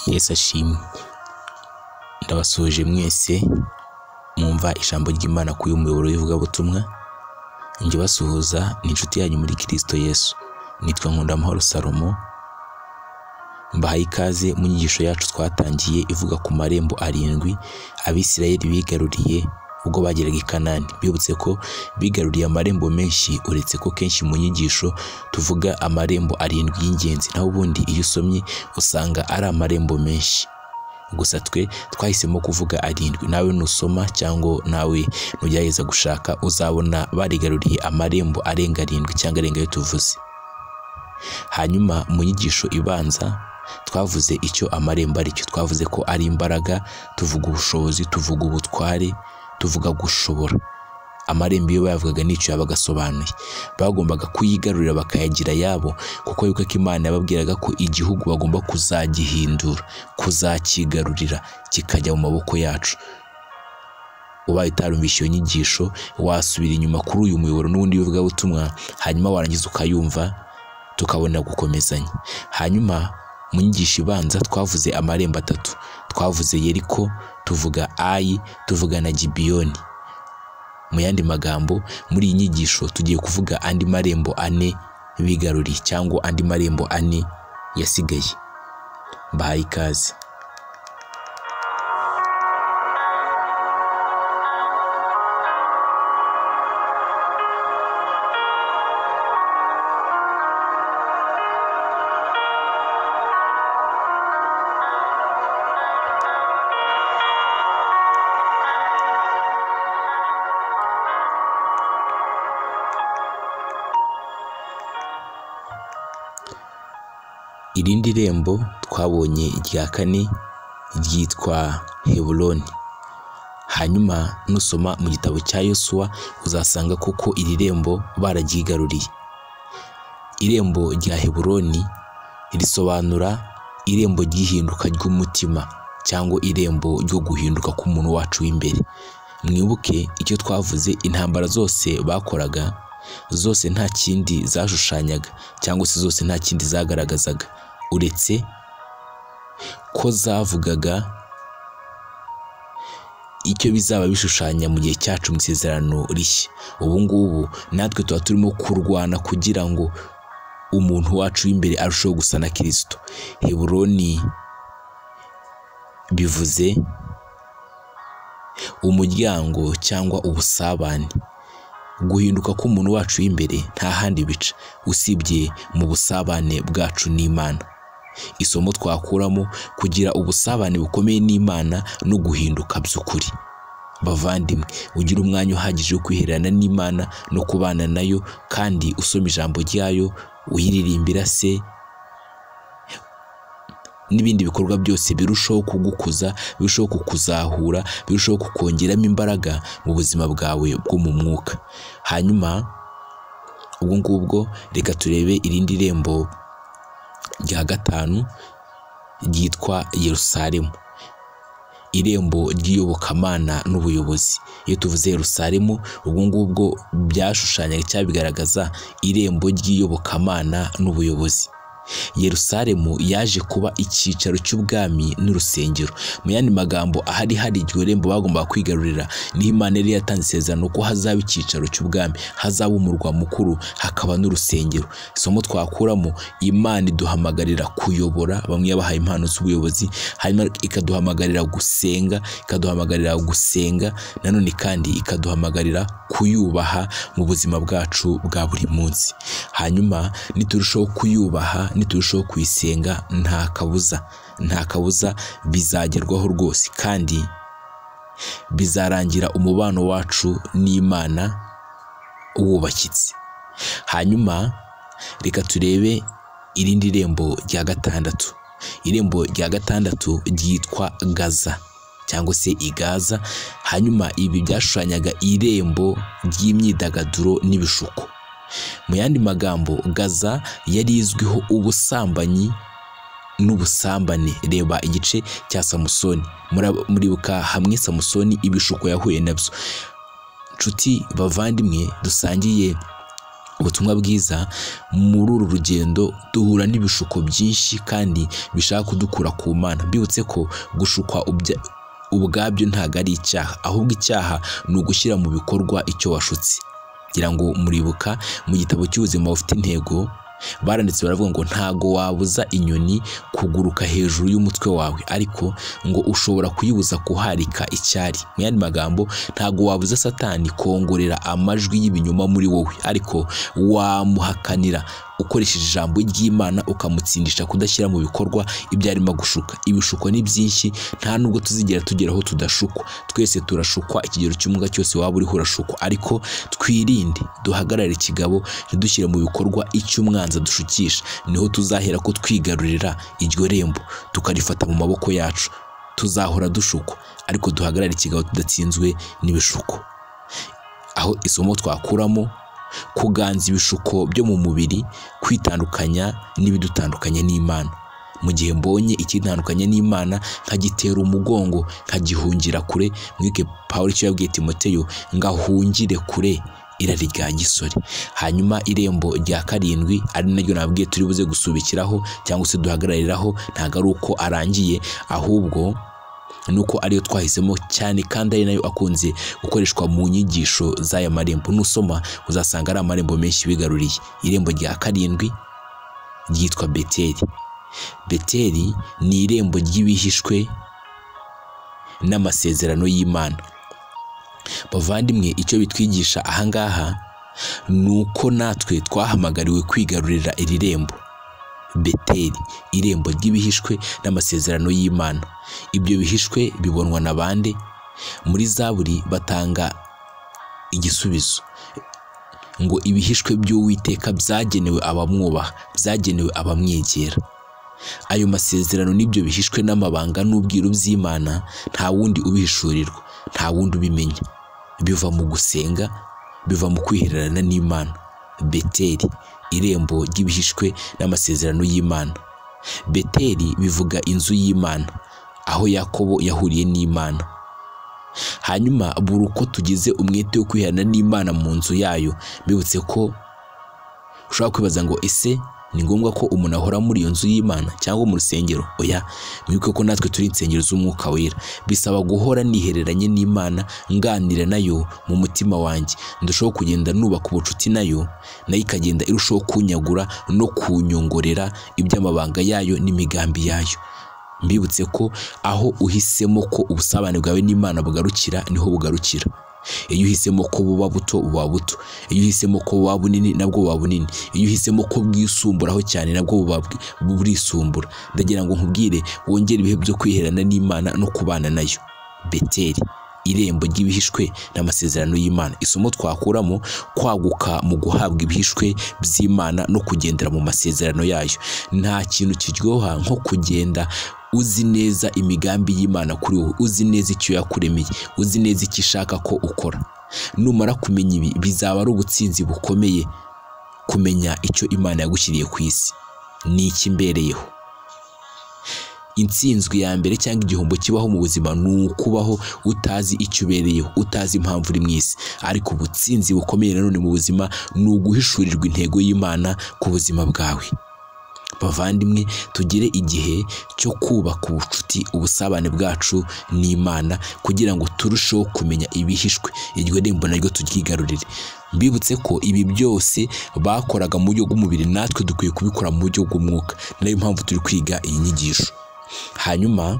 Yesu ashimwe. Ndabasuhuje mwese mwumva ijambo ry'Imana kuri uyu muyoboro w'ivugabutumwa. Njye basuhuza ni inshuti yanyu muri Kristo Yesu. Nitwa Nkundamahoro Salomo. Mbahaye ikaze mu nyigisho yacu twatangiye ivuga ku marembo 7 Abisirayeli bigaruriye ubwo bageraga i Kanani. Bibutse ko bigaruriye amarembo menshi, uretse ko kenshi mu nyigisho tuvuga amarembo 7 y'ingenzi, naho ubundi iyo usomye usanga ari amarembo menshi. Gusa twe twahisemo kuvuga 7. Nawe nusoma cyangwa nawe nugerageza gushaka uzabona barigaruriye amarembo arenga 7 cyangwa arenga ayo tuvuze. Hanyuma mu nyigisho ibanza twavuze icyo amarembo ari cyo. Twavuze ko ari imbaraga, tuvuga ubushobozi, tuvuga ubutware, tuvuga gushobora. Amarembo iyo bayavugaga n'icyo yabaga asobanuye. Bagombaga kuyigarurira bakayagira yabo, kuko yuko Imana yababwiraga ko igihugu bagomba kuzagihindura, kuzakigarurira kikajya mu maboko yacu. Ubaye utarumvishe iyo nyigisho wasubira inyuma kuri uyu muyoboro n'ubundi w'ivugabutumwa, hanyuma warangiza ukayumva tukabona gukomezanya. Hanyuma mu nyigisho ibanza twavuze amarembo 3. Twavuze Yeriko, tuvuga Ayi, tuvuga na Gibiyoni. Mu yandi magambo, muri iyi nyigisho tugiye kuvuga andi marembo 4 bigaruriye cyangwa andi marembo 4 yasigaye. Mbahaye ikaze. Irindi rembo twabonye irya 4 ryitwa Heburoni. Hanyuma nusoma mu gitabo cya Yosuwa uzasanga koko iri rembo bararyigaruriye. Irembo rya Heburoni risobanura irembo ry'ihinduka ry'umutima cyangwa irembo ryo guhinduka k'umuntu wacu w'imbere. Mwibuke icyo twavuze, intambara zose bakoraga zose nta kindi zashushanyaga cyangwa se zose nta kindi zagaragazaga uretse ko zavugaga icyo bizaba bishushanya mu gihe cyacu mu isezerano rishya. Ubu ngubu natwe tuba turimo kurwana kugira ngo umuntu wacu w'imbere arusheho gusa na Kristo. Heburoni bivuze umuryango cyangwa ubusabane. Guhinduka k'umuntu wacu w'imbere nta handi bica usibye mu busabane bwacu n'Imana. Isomo twakuramo kugira ubusabane bukomeye n'Imana no guhinduka by'ukuri. Bavandimwe, ugira umwanya uhagije wo kwihererana n'Imana no kubana nayo, kandi usoma ijambo ryayo, uyiririmbira se n'ibindi bikorwa byose birushaho kugukuza, birushaho kukuzahura, birushaho kukongeramo imbaraga mu buzima bwawe bwo mu mwuka. Hanyuma ubwo ngubwo reka turebe irindi rembo rya 5 ryitwa Yerusalemu, irembo ry'iyobokamana n'ubuyobozi. Iyo tuvuze Yerusalemu, ubwo ngubwo byashushanyaga cyangwa bigaragaza irembo ry'iyobokamana n'ubuyobozi. Yerusalemu yaje kuba icyicaro cy'ubwami n'urusengero. Mu yandi magambo, ahari hari iryo rembo bagombaga kwigarurira niho Imana yari yatanze isezerano ko hazaba icyicaro cy'ubwami, hazaba umurwa mukuru, hakaba n'urusengero. Isomo twakuramo, Imana iduhamagarira kuyobora bamwe yabahaye impano z'ubuyobozi, hanyuma ikaduhamagarira gusenga, ikaduhamagarira gusenga nanone kandi ikaduhamagarira kuyubaha mu buzima bwacu bwa buri munsi. Hanyuma niturushaho kuyubaha, niturushaho kuyisenga, nta kabuza bizagerwaho rwose, kandi bizarangira umubano wacu n'Imana wubakitse. Hanyuma reka turebe irindi rembo rya 6. Irembo rya 6 ryitwa Gaza cyangwa se Igaza. Hanyuma ibi byashushanyaga irembo ry'imyidagaduro n'ibishuko. Mu yandi magambo, Gaza yari izwiho ubusambanyi n'ubusambane. Reba igice cya Samusoni, muribuka hamwe Samusoni ibishuko yahuye nabyo. Nshuti bavandimwe dusangiye Ubutumwa bwiza, muri uru rugendo duhura n'ibishuko byinshi kandi bishaka kudukura ku Mana. Mbibutse ko gushukwa ubwabyo ntabwo ari icyaha, ahubwo icyaha ni ugushyira mu bikorwa icyo washutse. Ngira ngo muribuka mu gitabo cy'ubuzima bufite intego baranditse baravuga ngo ntago wabuza inyoni kuguruka hejuru y'umutwe wawe, ariko ngo ushobora kuyibuza kuharika icyari. Mu yandi magambo, ntago wabuza Satani kongorera amajwi y'ibinyoma muri wowe, ariko wamuhakanira ukoresheje ijambo ry'Imana ukamutsindisha kudashyira mu bikorwa ibyo arimo gushuka. Ibishuko ni byinshi, nta nubwo tuzigera tugera aho tudashukwa. Twese turashukwa, ikigero cy'umwuka cyose waba uriho urashukwa, ariko twirinde, duhagarare ikigabo, ntidushyire mu bikorwa icyo umwanzi adushukisha. Niho tuzahera ko twigarurira iryo rembo tukarifata mu maboko yacu. Tuzahora dushukwa, ariko duhagarare ikigabo tudatsinzwe n'ibishuko. Aho isomo twakuramo: kuganza ibishuko byo mu mubiri, kwitandukanya n'ibidutandukanya n'Imana. Mu gihe mbonye ikitandukanya n'Imana nkagitera umugongo, nkagihungira kure, mwike Pawulo icyo yabwiye Timoteyo, ngahungire kure irari rya gisore. Hanyuma irembo rya karindwi, ari naryo nabwiye turi buze gusubikiraho cyangwa se duhagarariraho, ntabwo ari uko arangiye, ahubwo nuko ariyo twahisemo cyane kandi ari nayo akunze gukoreshwa mu nyigisho z'aya marembo. Nusoma uzasanga ari amarembo menshi bigaruriye. Irembo rya karindwi ryitwa Beteli. Beteli ni irembo ry'ibihishwe n'amasezerano y'Imana. Bavandimwe, icyo bitwigisha ahangaha ni uko natwe twahamagariwe kwigarurira iri rembo. Beteli, irembo ry'ibihishwe n'amasezerano y'Imana. Ibyo bihishwe bibonwa na bande? Muri Zaburi batanga igisubizo ngo ibihishwe by'Uwiteka byagenewe abamwubaha, byagenewe abamwegera. Ayo masezerano n'ibyo bihishwe n'amabanga n'ubwiru by'Imana, nta wundi ubihishurirwa, nta wundi ubimenya. Biva mu gusenga, biva mu kwihererana n'Imana. Beteli, irembo ry'ibihishwe n'amasezerano y'Imana. Beteli bivuga inzu y'Imana, aho Yakobo yahuriye n'Imana. Hanyuma buri uko tugize umwete wo kwiherana n'Imana mu nzu yayo, mbibutse ko ushobora kwibaza ngo ese ni ngombwa ko umuntu ahora muri iyo nzu y'Imana cyangwa mu rusengero? Oya, mwibuke ko natwe turi insengero z'Umwuka Wera. Bisaba guhora nihereranye n'Imana, nganira nayo mu mutima wanjye, ndushaho kugenda nubaka ubucuti nayo, nayo ikagenda irushaho kunyagura no kunyongorera iby'amabanga yayo n'imigambi yayo. Mbibutse ko aho uhisemo ko ubusabane bwawe n'Imana bugarukira, niho bugarukira. Iyo uhisemo ko buba buto, buba buto. Iyo uhisemo ko buba bunini, nabwo buba bunini. Iyo uhisemo ko bwisumburaho cyane, nabwo buba burisumbura. Ndagira ngo nkubwire wongere ibihe byo kwiherana n'Imana no kubana nayo. Beteli, irembo ry'ibihishwe n'amasezerano y'Imana. Isomo twakuramo: kwaguka mu guhabwa ibihishwe by'Imana no kugendera mu masezerano yayo. Nta kintu kiryoha nko kugenda uzi neza imigambi y'Imana kuri wowe, uzi neza icyo yakuremeye, uzi neza icyo ishaka ko ukora. Numara kumenya ibi, bizaba ari ubutsinzi bukomeye kumenya icyo Imana yagushyiriye ku isi n'iki imbereyeho. Intsinzwi ya mbere cyangwa igihombo kibaho mu buzima ni ukubaho utazi icyo ubereyeho, utazi impamvu uri mu isi. Ariko ubutsinzi bukomeye nanone mu buzima ni uguhishurirwa intego y'Imana ku buzima bwawe. Bavandimwe, tugire igihe cyo kubaka ubucuti, ubusabane bwacu n'Imana, kugira ngo turusheho kumenya ibihishwe, iryo rembo naryo turyigarurire. Mbibutse ko ibi byose bakoraga mu buryo bw'umubiri, natwe dukwiye kubikora mu buryo bw'umwuka. Nayo mpamvu turi kwiga iyi nyigisho. Hanyuma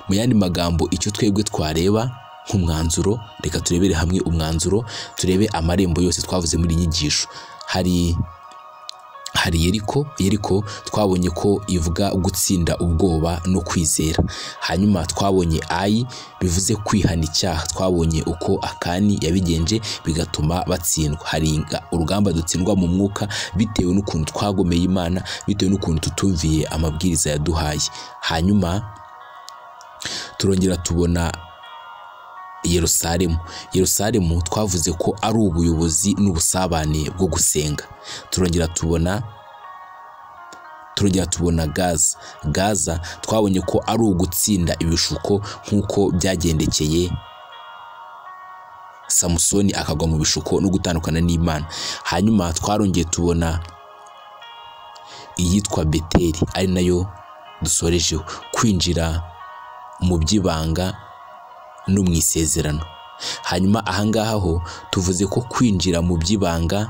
mu yandi magambo, icyo twebwe twareba nk'umwanzuro, reka turebere hamwe umwanzuro, turebe amarembo yose twavuze muri nyigisho. Hari Yeriko. Yeriko twabonye ko ivuga gutsinda ubwoba no kwizera. Hanyuma twabonye Ayi, bivuze kwihana icyaha. Twabonye uko Akani yabigenje bigatuma batsindwa. Hari urugamba dutsindwa mu mwuka bitewe n'ukuntu twagomeye Imana, bitewe n'ukuntu tutumviye amabwiriza yaduhaye. Hanyuma turongera tubona Yerusalemu. Yerusalemu twavuze ko ari ubuyobozi n'ubusabane bwo gusenga. Turongera tubona Gaza. Gaza twabonye ko ari ugutsinda ibishuko nk'uko byagendekeye Samusoni akagwa mu bishuko no gutandukana n'Imana. Hanyuma twarongeye tubona iyitwa Beteli, ari nayo dusorejeho, kwinjira mu by'ibanga no mu isezerano. Hanyuma ahangaha ho tuvuze ko kwinjira mu by'ibanga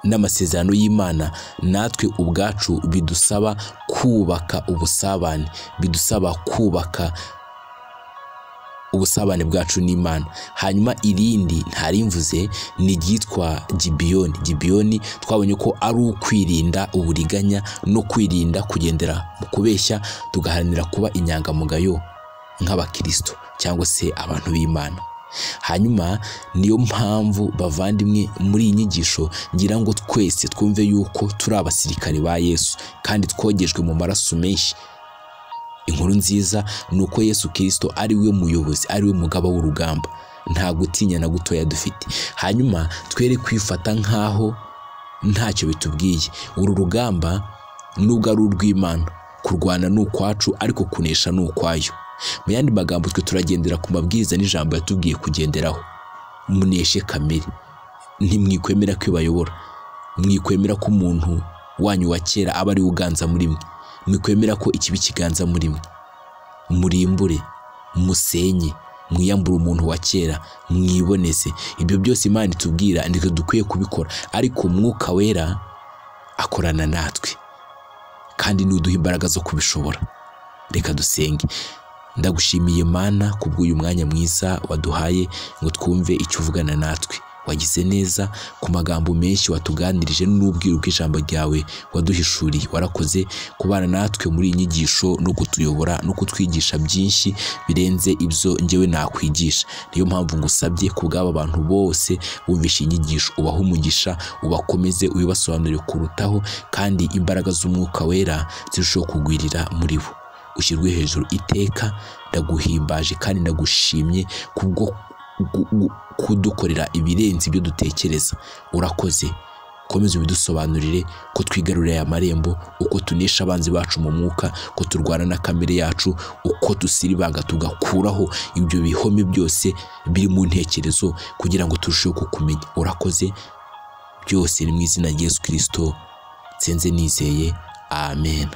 n'amasezerano y'Imana natwe ubwacu bidusaba kubaka ubusabane, bidusaba kubaka ubusabane bwacu n'Imana. Hanyuma irindi ntarimvuze ni ryitwa Gibiyoni. Gibiyoni twabonye ko ari ukwirinda uburiganya no kwirinda kugendera mu kubeshya, tugaharanira kuba inyangamugayo nk'abakristo cyangwa se abantu b'Imana. Hanyuma niyo mpamvu bavandimwe muri iyi nyigisho ngira ngo twese twumve yuko turi abasirikare ba Yesu kandi twogejwe mu maraso menshi. Inkuru nziza ni uko Yesu Kristo ari we muyobozi, ari we mugaba w'urugamba, nta gutinya na gutoya dufite. Hanyuma twere kwifata nk'aho ntacyo bitubwiye. Uru rugamba nubwo ari urw'Imana, kurwana ni ukwacu ariko kunesha ni ukwayo. Mu yandi magambo twe turagendera ku mabwiriza n'ijambo yatubwiye kugenderaho. Muneshe kamere, ntimwikwemera ko ibayobora, mwikwemera ko umuntu wanyu wa kera aba ari uganza muri mwe, mwikwemera ko ikibi kiganza muri mwe. Murimbure, musenye, mwiyambure umuntu wa kera, mwiboneze. Ibyo byose Imana itubwira nitwe dukwiye kubikora, ariko Umwuka Wera akorana natwe kandi nuduha imbaraga zo kubishobora. Reka dusenge. Ndagushimiye Mana kubw'uyu mwanya mwiza waduhaye ngo twumve icyo uvugana natwe. Wagize neza ku magambo menshi watuganirije n'ubwiru bw'ijambo ryawe waduhishuriye. Warakoze kubana natwe muri iyi nyigisho no kutuyobora no kutwigisha byinshi birenze ibyo njyewe nakwigisha. Niyo mpamvu ngusabye ku bw'aba bantu bose bumvishe inyigisho, ubahe umugisha, ubakomeze, ubibasobanurire kurutaho, kandi imbaraga z'Umwuka Wera zirusheho kugwirira muri bo. Ushyirwe hejuru iteka. Ndaguhimbaje kandi ndagushimye kubwo kudukorera ibirenze ibyo dutekereza. Urakoze, komeza ubidusobanurire ko twigarurira aya marembo, uko tunesha abanzi bacu mu mwuka, ko turwana na kamere yacu, uko dusiribanga tugakuraho ibyo bihome byose biri mu ntekerezo kugira ngo turusheho kukumenya. Urakoze, byose ni mu izina rya Yesu Kristo nsenze nizeye, amen.